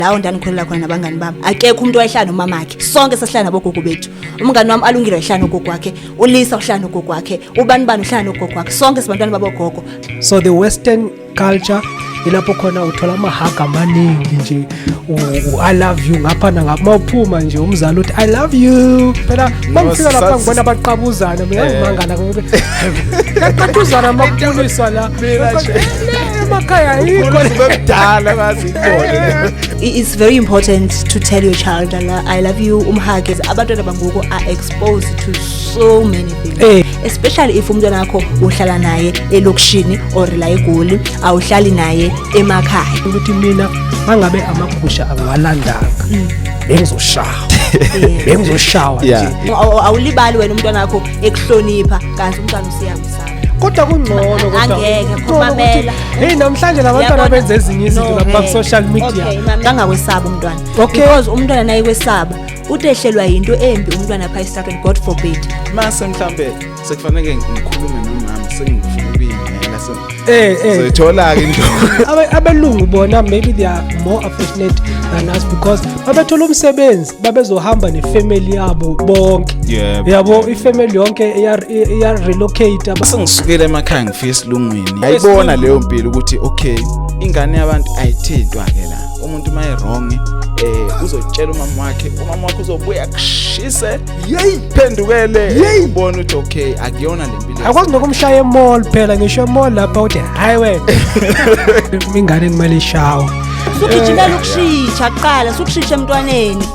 Lawo ndandikhulela khona nabangani bami, akekho umuntu wayehlala nomamakhe. Sonke sasihlala nabogogo bethu. Umngani wami Alungile wayehlala nogogo wakhe, uLisa uhlala nogogo wakhe, ubani bani uhlala nogogo wakhe. Sonke sibantwana babogogo. So the Western culture ilapho khona uthola ama-hug amaningi nje, "I love you" ngapha nangapha. Mawuphuma nje, umzali uthi, "I love you." Phela mangifika lapha ngibona baqabuzana, mina ngimangala, yaqabuzana makubuliswa la. Emakhaya ayikho. Kudala bazibone. It's very important to tell your child, "I love you," um-hug. Abantwana bangoku are exposed to so many things, especially if umntwana wakho uhlala naye elokishini or la eGoli, awuhlali naye emakhaya. Ukuthi mina mangabe amagusha angiwalandanga, bengizoshawa, bengizoshawa nje. Awulibali wena umntwana wakho ekuhlonipha, kanti umntwana usiyamsaba. Kodwa kungcono, kodwa Angeke, kungcono mamela. ukuthi, hey, namhlanje labantwana Uyabona? benze ezinye izinto No, lapha eh. ku-social media. Okay, angakwesaba umntwana, because umntwana nayikwesaba, utehlelwa yinto embi umntwana pha esitratweni, God forbid. Mase mhlambe sekufanele ngikhulume nomama, sengifuna ukuyimela, so soyithola ke into. Abelungu bona maybe they are more affectionate than us because babethola umsebenzi, babezohamba ne-family yabo bonke. Yabo, i-family yonke iya-relocate. Sengisukile emakhaya, ngifika esilungwini, ayibona leyo mpilo ukuthi okay, ingane yabantu ayithintwa ke la. Umuntu uma e-wrong, uzotshela umama wakhe, umama wakhe uzobuya kushise, Yeyi. phendukele. Yeyi. Ubona ukuthi okay, akuyona le mpilo. Akwazi nokumshaya e-mall phela, ngisho e-mall lapha uthi, "Hayi wena." Ingane kumele ishawe. Sugijimela ukushitsha kuqala, sukushitsha emntwaneni.